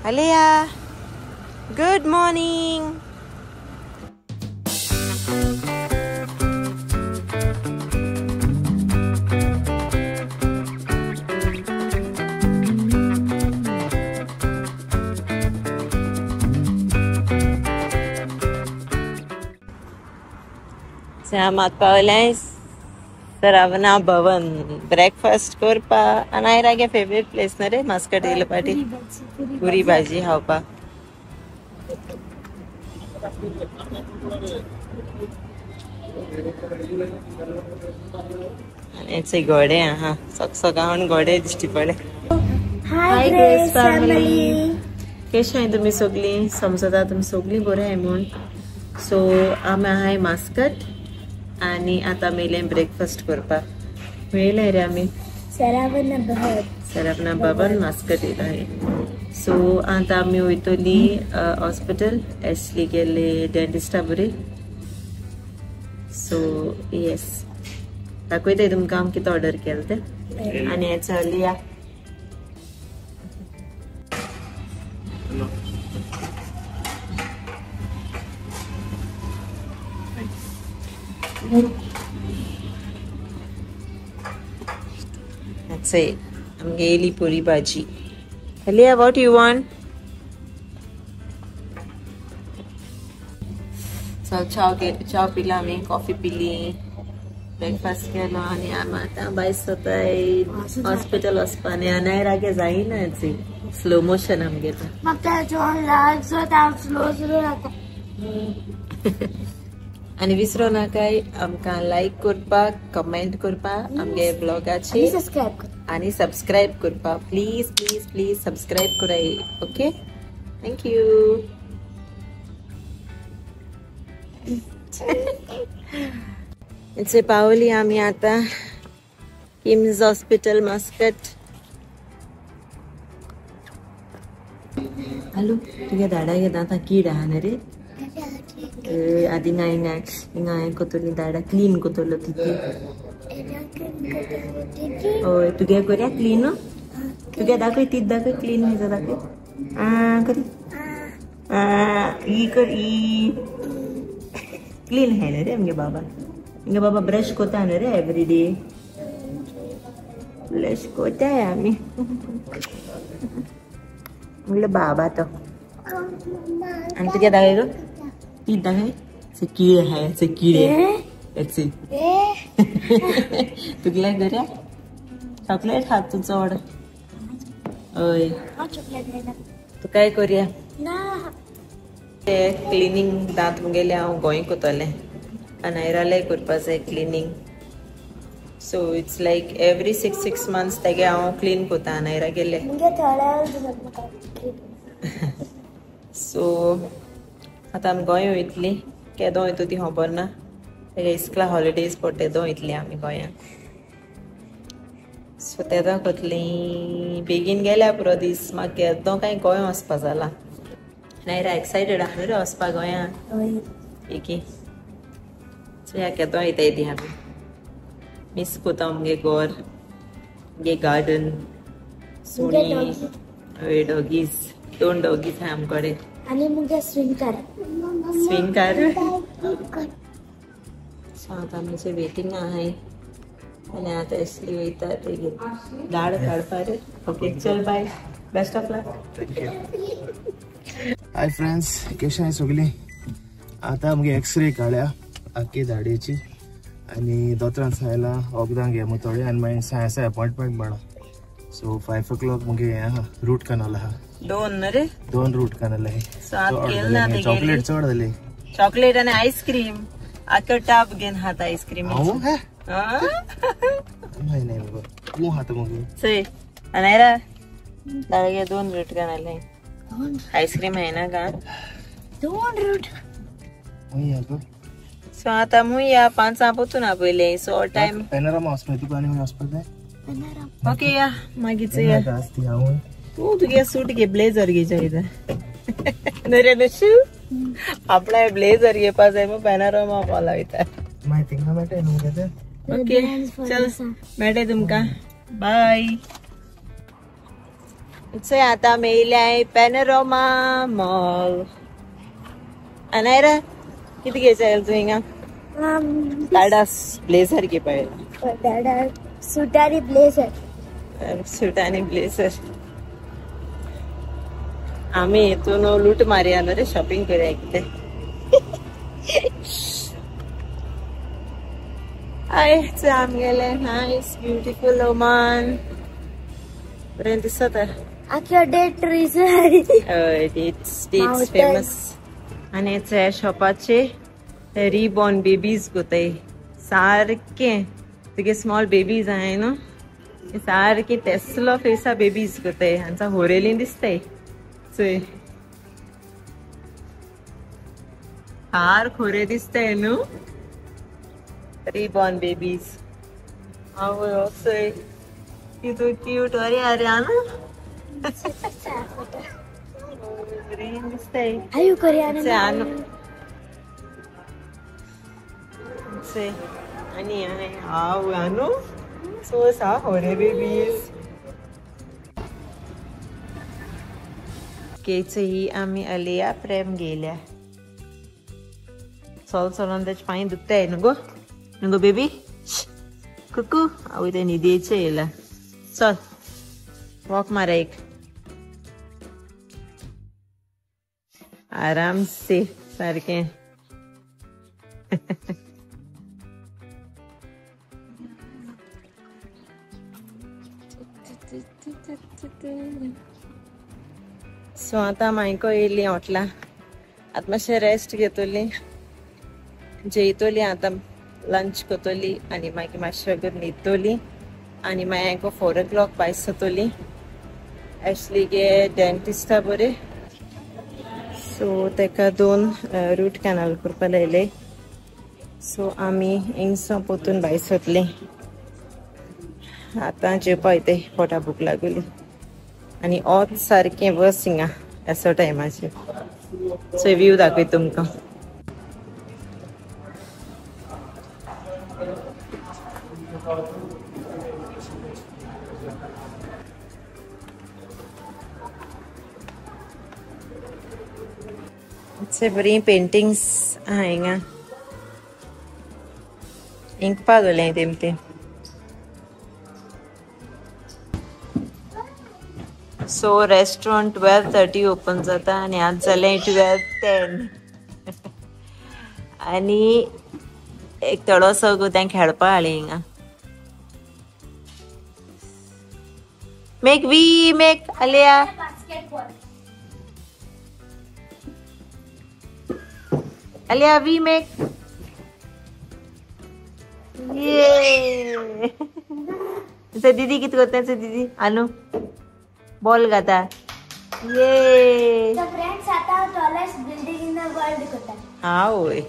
Aliyah, good morning. आमी पावले सरावना भवन breakfast करपा. आनी फेवरेट प्लेस ना रे मास्कट येयले पाटी पुरी भाजी खावपा. आनी घोडे आहा सकसकावन घोडे दिश्टी पडले. हाय ग्रेस फॅमिली, कशी आहाय तुमी सगळीं? समजता तुमी सगळीं बरें आहाय म्हूण. सो आमी आहाय मास्कट आनी आतां मेले ब्रेकफास्ट करपाक. मेले रे आमी सरावना भवन, सरावना भवन मास्कट येयला. सो आतां आमी वयतली हॉस्पिटल, एशली गेले डेंटिस्टा बरी. सो येस, दाखयता तुमकां आमी कितें ऑर्डर केलें तें. आनी हें चलया. That's it. I'm getting puri bhaji. Aliyah, what do you want? So, chow pila mi, coffee pili, breakfast केलो आनी आमी आतां भायर सोताय हॉस्पिटल वचपा. आनी अनायरा गे जायना स्लो मोशन आमगे. म्हाका स्लो स्लो जाता. आनी विसरो नाकाय आमकां लायक करपाक, कमेंट करपाक आमगे ब्लॉगाचे, आनी सबस्क्रायब करपाक. प्लीज प्लीज प्लीज सबस्क्रायब कराय. Okay, thank you. पावली आमी आतां किम्स हॉस्पिटल मास्कट. हॅलो, तुगे दाडा घेता आतां कीड आहा न्ही रे? आदी हिंगा हिंगा हिंगा हें कोतोली दाडा क्लीन कोतोलो तिती. हय, तुगे करया क्लीन. तुगे दाखय, तीत दाखय, क्लीन जाता दाखय. आं करी, ई कर, ई क्लीन है न्ही रे आमगे बाबा. आमगे बाबा ब्रश कोता न्ही रे एवरी डे? ब्रश कोताय आमी. म्हणलं बाबा तो. आनी तुगे दाखय गो, तीत दाखय. कीड आहाय, किडे. तुगेले करया चॉकलेट खात तूं चड. हय, तुकाय करया क्लिनींग. दांत मुगेले हांव गोंय कोतलें, अनायरालें करपा जाय cleaning. So it's like every 6 months तेगे हांव क्लीन कोता अनायरा गेले. सो आतां आमी गोंय वयतली. केदो वयता ती खबर ना, तेगे इस्कला हॉलिडेज पडटा तेदो वयतली आमी गोंयांत. सो तेदो कोतली बेगीन गेल्या पुरो दीस. म्हाका केदो कांय गोंय वचपा जाला. नायरा एक्सायटेड आहा न्हू रे वचपा गोंयांत बेगीन. सो ह्या केदो वयताय ती आमी. मिस कोता आमगे घर, आमगे गार्डन, सुणी, हय डॉगीज, 2 डॉगीज आहा आमकडे. आनी मुगे swing car, swing car. So आतां आमचे वेटींग आहाय आनी आतां एशली वयता तेगे दाड काडपा रे. ओके चल, bye, best of luck. Hi friends, कशें आहाय सगळीं? आतां आमगे एक्सरे काडल्या आख्खी दाडयेची आनी दोतोरान सांगलां वखदां घे म्हूण थोडे, आनी मागीर सायन्सा अपॉयंटमेंट मेळ्ळा. सो 5 o'clock मुगे हें आहा, रूट कनाल आहा. 2 न्हू रे? 2 रूट कनाल आहा. चॉकलेट चड जाली, चॉकलेट आनी आयस्क्रीम. आख्खो टब घेवन खाता आयस्क्रीम. हांव नाही बाबा, तूं खाता मुगे. चोय अनायरा, दाडगे 2 रूट कनाल आयस्क्रीम आहे ना का? 2 रूट. सो आतां मुया 5 पोतून आपयले. सो टायम पेनोरामा वचपा तुका. आनी खंय वचपा जाय? ओके या मागीर चोया. तूं तुगे सूट घे, ब्लेजर घे जाय न्हू रे नशू? आपणा ब्लेजर घेवपा जाय म्हूण पॅनोरमा पावला वयता. मागीर थिंगा मेळटा न्हू मुगे तें. ओके चल मेळटा तुमकां, बाय. चोय आतां मेयल्याय पॅनोरमा मॉल. अनायरा कितें घेयचें तूं हिंगा? दाडास ब्लेझर घेवपा येयला. दाडा सूट आनी ब्लेझर. सूट आनी ब्लेझर. आमी हितून लूट मारया न्हू रे, शॉपिंग करया कितें. हाय चोय आमगेले नायस ब्युटिफूल ओमान, बरें दिसता. आख्यो डेट ट्रीज. हय डेट्स, डेट्स फेमस. आनी चोय शॉपाचे रिबॉर्न बेबीज कोताय सारकें, तुगे स्मॉल बेबीज आहाय न्हू, सारकें तेसलो फेसा बेबीज कोताय आनी होरेली दिसताय. चोय हार खोरे दिसताय न्हू रिबॉर्न बेबीज. आवय चोय कितू क्यूट. अरे अरे आनु बरें दिसताय. आनु चोय आनी हांव आनु सो सा होरे बेबीज. केच ही आमी अलिया प्रेम गेल्या. चल चलोन तेजे पांय दुखताय न्हू गो, न्हू गो बेबी कुकू. आवय तें न्हिदेचें येयला. चल वॉक मारा एक आराम से सारकें. सो आतां मायको येयली हॉटला, आतां मातशें रेस्ट घेतली, जेयतली, आतां लंच करतली आनी मागीर मातशें वगैरे न्हिदतली आनी मागीर हांकां 4 o'clock भायर सरतली. एशली गे डेंटिस्टा बरें, सो तेका 2 रूट कॅनल करपा लायले. सो आमी हिंगसां पोतून भायर सरतली. आतां जेवपा वयताय, पोटा भूक लागली आनी ओत सारकें बस हिंगा एसो टायमाचेर. सो व्यू दाखयता तुमकां. बरी पेंटिंग्स आहा हिंगा, इंकपा दोले तेमते. सो रेस्टोरंट 12:30 ओपन जाता आनी आज जालें 12:10. आनी एक थोडोसो गो तें खेळपा हाडली हिंगा. Make we make Aliya. Aliya we make. ये दीदी कित करता दीदी? आनू बॉल घाता. ये सो फ्रेंड्स आता tallest building in the world कोता. आवय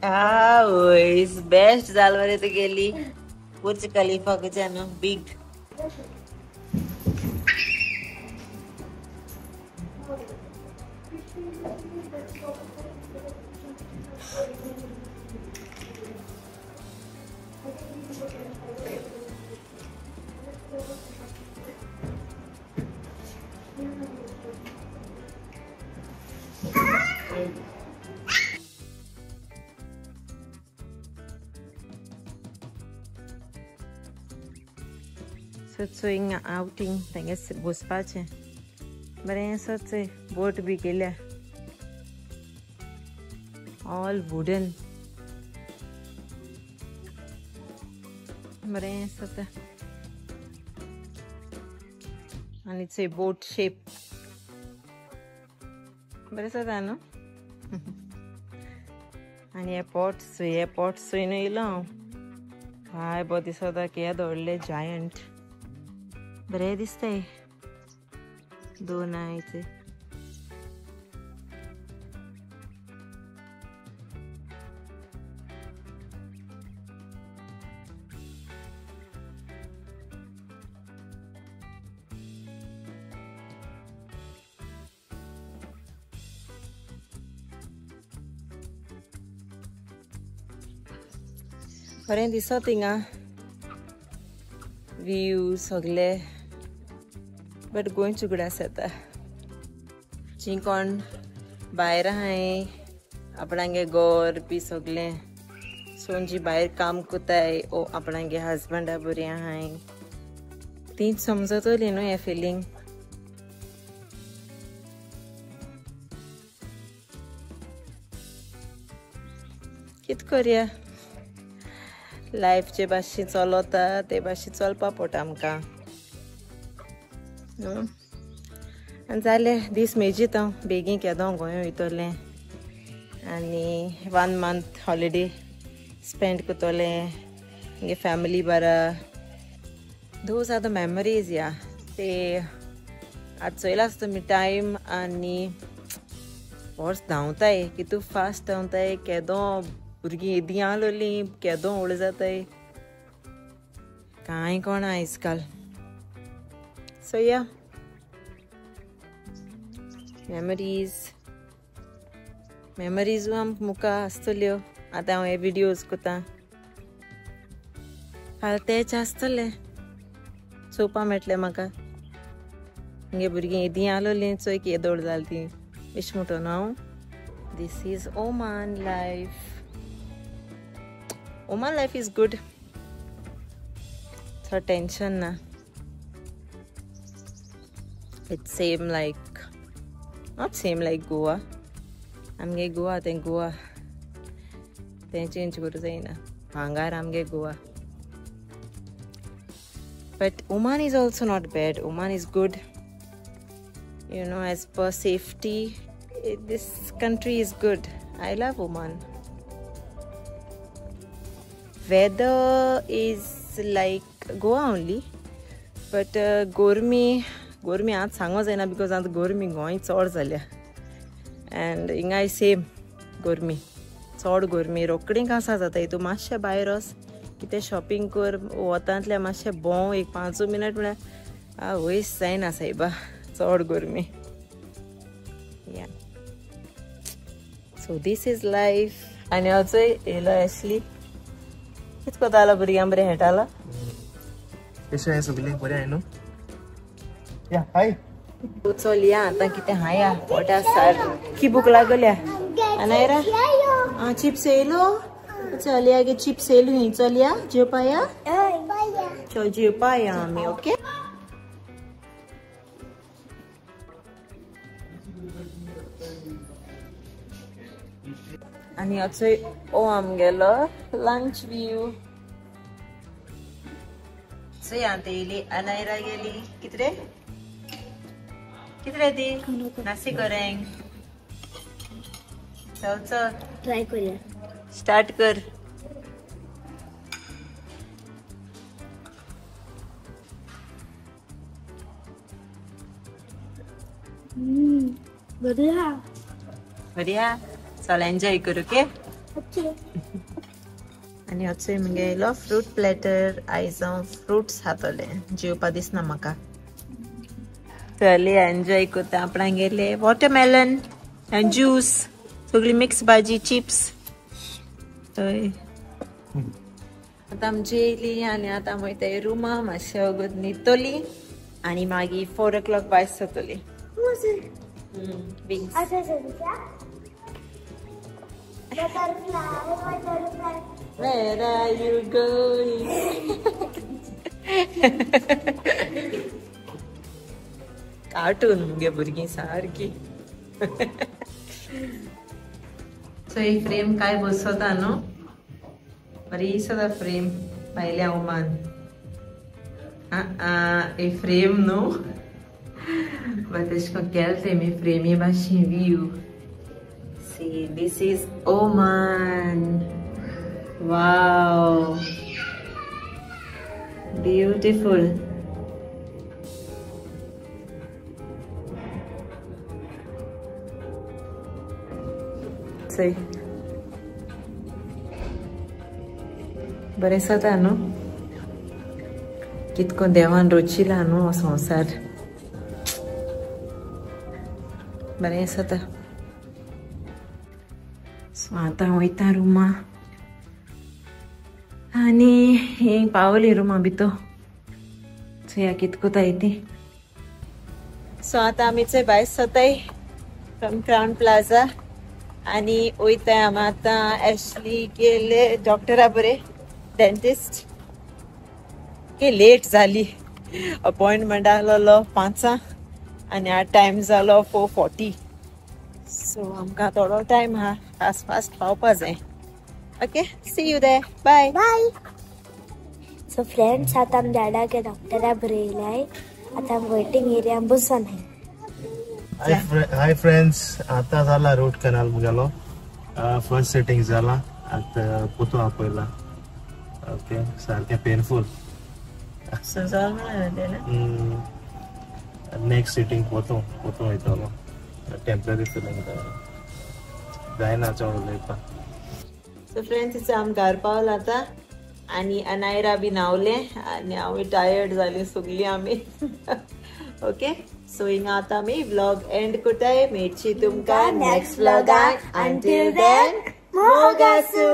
आवय बेस्ट जाल मरे तुगेली. बुर्ज खलीफा कशें न्हू बीग. सो हिंगा आउटिंग तेंगे बसपाचें बरें आसा. चोय बोट बी केल्या ऑल वुडन, बरें आसा तें. आनी चोय बोट शेप बरें जाता न्हू. आनी हे पॉट्स, हे पॉट्स चोयन येयलो हांव. काय बरो दिसता, केदो व्हडले जायंट, बरें दिसताय. दोन आयचे बरें दिसत हिंगा व्यू सगळे, बट गोंयच उगडास येता. जी कोण भायर आहाय आपणागे घर बी सगळें सोन, जी भायर काम करताय ओ आपणागे हजबंडा बरी आहाय, तीच समजतली न्हू हें फिलींग. कित करया, लायफ जे भाशेन चलता ते भाशेन चलपा पडटा आमकां. आनी जालें दीस मेजीत हांव बेगीन केदो गोंय वयतलें आनी 1 मंथ हॉलिडे स्पेंड करतलें मुगे फॅमिली बारा. Those are the memories या. ते आतां चोयला आसता तुमी टायम आनी वर्स धांवताय, कितू फास्ट धांवताय. केदो भुरगीं येदीं आसलोलीं, केदो व्हड जाताय, कांय कोणा आयज काल. सो या मेमरीज, मेमरीजू आमकां मुखार आसतल्यो. आतां हांव हे विडियोज करता, फाल्यां तेच आसतले, चोवपा मेळटलें म्हाका. मुगे भुरगीं येदीं आसलोलीं, चोय केदोळ जाल तीं, अशें म्हणटो न्हू हांव. This is Oman life. Oman life is good, चड टेंशन ना. It's same like, not same like Goa. आमगे गोवा तें गोवा, तें चेंज करूं जायना. भांगार आमगे Goa. But Oman is also not bad. Oman is good, you know, as per safety this country is good. I love Oman. Weather is like Goa only, but गोरमी, गोरमी आतां सांगो जायना because आतां गोरमी गोंय चड जाल्या एंड हिंगाय सेम गोरमी, चड गोरमी. रोखडी कांसा जाता. तूं मातशें भायर वच, कितें शॉपिंग कर, वतांतल्या मातशें भोंव एक 5 मिनट म्हळ्यार वयस जायना सायबा, चड गोरमी. या सो these is life. आनी अजय येयलो एशली, कित कोतालो भुरग्यां बरें खेळटालो. कशें आहाय सगळीं, बरें आहाय न्हू? या हाय चल या आतां कितें हाया, पोटा सारकी भूक लागल्या. अनायरा आं चिप्स येयलो, चल या गे चिप्स येयलो ही, चल या जेवपा या, चल जेवपा या आमी. ओके आनी अचोय ओ आमगेलो लंच व्यू. चोय आतां येयली अनायरा गेली. कितरे कितरे ती नासी गोरेंग. चल चल ट्राय करूया, स्टार्ट कर. बढिया बढिया, चल एन्जॉय करू के. आनी अचोय मुगे येयलो फ्रूट प्लॅटर. आयज हांव फ्रुट्स खातलें, जेवपा दिसना म्हाका. चल एन्जॉय करता. आपणागेले वॉटरमेलन आनी ज्यूस, सगळी मिक्स भाजी, चिप्स. हय आतां आमी जेयली आनी आतां आमी वयताय रुमा, मातशें वगत न्हिदतली आनी मागीर 4 o'clock भायर सरतली. Wings. Where are you going? Cartoon मुगे भुरगीं सारकी. सो ही फ्रेम काय बसता न्हू, बरी दिसता फ्रेम भायल्या ओमान. ही फ्रेम न्हू, बट तेश कोन केल ते मी फ्रेमी भाशेन view. See, this is Oman. Wow, beautiful. See, बरें जाता न्हू, कितको देवान रचिला न्हू हो संवसार, बरें जाता. सो आतां वयता रुमा आनी ही पावली रुमा भितर, चोया कितको जाय ती. सो आतां आमी चोय भायर सरताय फ्रॉम क्राउन प्लाझा आनी वयताय आमी आतां एशली गेले डॉक्टरा बरे, डेंटिस्ट. के लेट जाली, अपॉयंटमेंट आहलोलो 5 आनी आतां टायम जालो 4:40. सो आमकां थोडो टायम आहा, फास्ट फास्ट पावपा जाय. Okay, see you there, bye bye. So friends, आतां आमी डॅडाक डॉक्टरा बरयलाय, आतां आमी वेटिंग एरिया बसून आहाय. हाय फ्रेंड्स, आतां जाला रूट कॅनल मुगेलो फर्स्ट सेटिंग जाला, आतां पोतो आपयला. ओके, सारकें पेनफूल. नेक्स्ट सिटींग पोतो पोतो वयतलो, टेम्पररी फिलिंग जायना चड उलयपाक. सो फ्रेंड्स, आमी घर पावला आतां आनी अनायरा बी न्हांवलें आनी हांवूय टायर्ड जाली सगळीं आमी. ओके, सो हिंगा आतां आमी व्लॉग एंड करताय. मेळची तुमकां नेक्स्ट व्लॉगान. Until then, मोगासू.